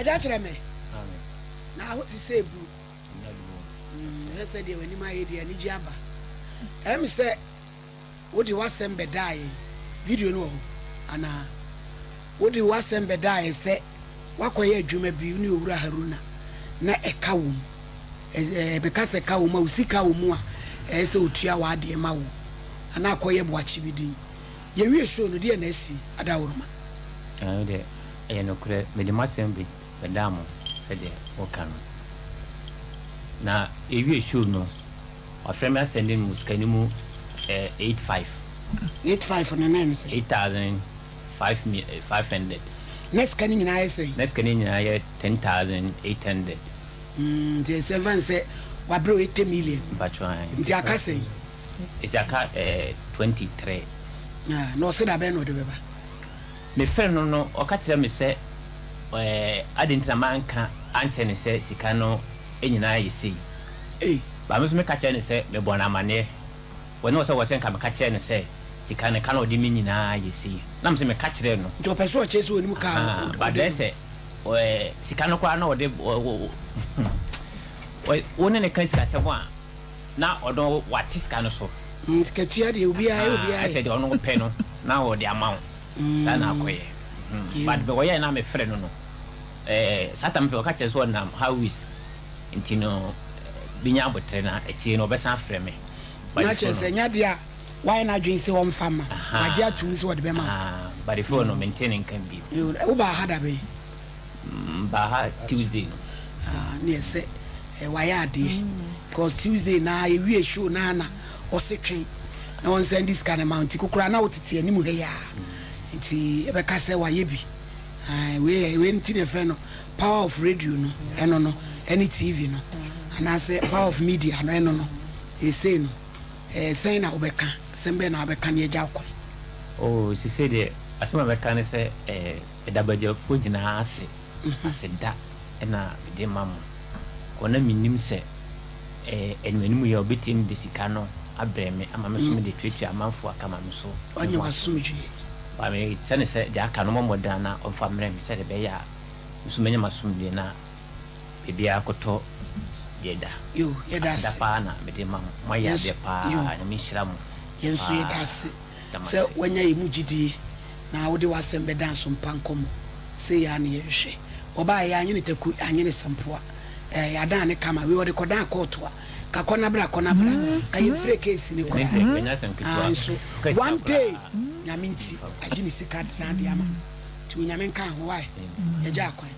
Agya kyerɛ me. Na ho te sɛ eburu. Hwɛ sɛdeɛ w'anim ayɛ deɛ anigye aba. Ɛyɛ me sɛ wode w'asɛm bɛdaa yɛn. Video no wɔ hɔ anaa? Wode w'asɛm bɛdaa yɛn sɛ woakɔyɛ adwuma bi wo ne Owura Haruna na ɛka wɔ mu. Ɛɛ meka sɛ ɛka wɔ mu a, wo sika wɔ mu a ɛyɛ sɛ ɔtua w'adeɛ ma wo anaa akɔyɛ boakye bi din. Yɛwie show no, deɛ na asi Adaworoma? Ɛno deɛ ɛyɛ nokorɛ, mede m'asɛm bi bɛdaa mo sɛdeɛ woka no. Na yɛwie show no, wafrɛ me asɛnde me sika no mu eh, 85. 85 no na ɛne sɛn? 8,500 mi eh, 500. Na sika no nyinaa yɛ sɛn? Na sika no nyinaa yɛ 10,800. Nti ɛsɛ mfa no sɛ wabrɛ wo 80 million. Mpakyɛw ae. Nti aka sɛn? Ɛsi aka eh, 23. Ah, na ɔse da bɛn na ɔde bɛba? Mefrɛɛ no no, ɔka kyerɛɛ me sɛ adɛn nti na manka ankyerɛ no sɛ sika no nyinaa yɛ sei. Ei. But me nso meka kyerɛɛ no sɛ mebɔɔ no amanneɛ. Ɔne ɔsɛ wɔ sɛ nka meka kyerɛɛ no sɛ sika no, ka na ɔde me nyinaa yɛ sei. Na me nso meka kyerɛɛ no. Nti ɔpɛ sɛ ɔkyerɛ sɛ ɔnim ka a Ahaa, ɔde but no. dɛn sɛ sika no koraa na ɔde, wo ne no ka sikasɛm a, na ɔno wate sika no so. Sikatua deɛ obiara yɛ obiara yɛ. Ɛsɛ deɛ ɔno pɛ no na ɔde ama wo. Saa na akɔyɛ. But bɛ ɔyɛɛ na mefrɛ no no, saa tam fɛ ɔka kyerɛ sɛ ɔnam highways nti no benya abotere na akyire no ɔbɛsan afrɛ me. Na kyerɛ sɛ ɛnyɛ adeɛ a wayɛ n'adwene sɛ ɔmfa mma wo, wagye atom sɛ ɔde bɛma wo. But phone no mente ne nka bio. Wobaa ha da bɛn? Mebaa ha Tuesday no. Ah, ne ɛsɛ wayɛ adeɛ because Tuesday na yɛwie show na na ɔse twɛn na ɔnsan di sika no ma wo nti kokoraa na wotete anim ha yi a nti ɛbɛka sɛ wayɛ bi. Ah, wei wei nti na ɛfrɛ no power of radio no ɛno no ɛne TV no anaasɛ power of media no ɛno no ɛsei no ɛɛ sɛn na wobɛka asɛm bɛn na wobɛka ne agya wo kwan. Oh, sesei deɛ asɛm a mɛka ne sɛ eh, Meda badwafoɔ nyinaa ase, aseda na mede ma mo. Kɔ na mennim sɛ animanim yi a ɔbɛtumi de sika no abrɛ me ama me nso mede atuatua amanfoɔ aka ma me nso me ho atɔ me. But mesrɛ no sɛ deɛ aka no ɔmmɔ mmɔden na ɔmfa mmrɛ me sɛdeɛ ɛbɛyɛ a me nso mɛnya m'asomdwoeɛ na baabiara akɔtɔ deɛ ɛda. Aseda paa na mede ma mo. Moayɛ adeɛ paa. Nyame nhyira mo Yɛn nso yɛda paa. ase. Da mo Sɛ ase. woanya yɛn mu gyidie na wode w'asɛm bɛda nso mpa nkɔmmɔ. Sei ara na yɛhwehwɛ. Wɔbaeɛ yɛanye no taku, yɛanye no sempoa. Ɛɛ, yɛadan no kama. Wei wɔde kɔdan kɔɔto a, ka kɔ na bra, kɔ na bra. Ka yɛmfirɛ case no Ɛno koraa. deɛ, ɛnyɛ asɛm ketewa. Aa nso, Ka sika one day, koraa. Nyame nti, agye ne sika de n'adeɛ ama no. Nti Onyame nka ho, wai? Yɛgya akwan.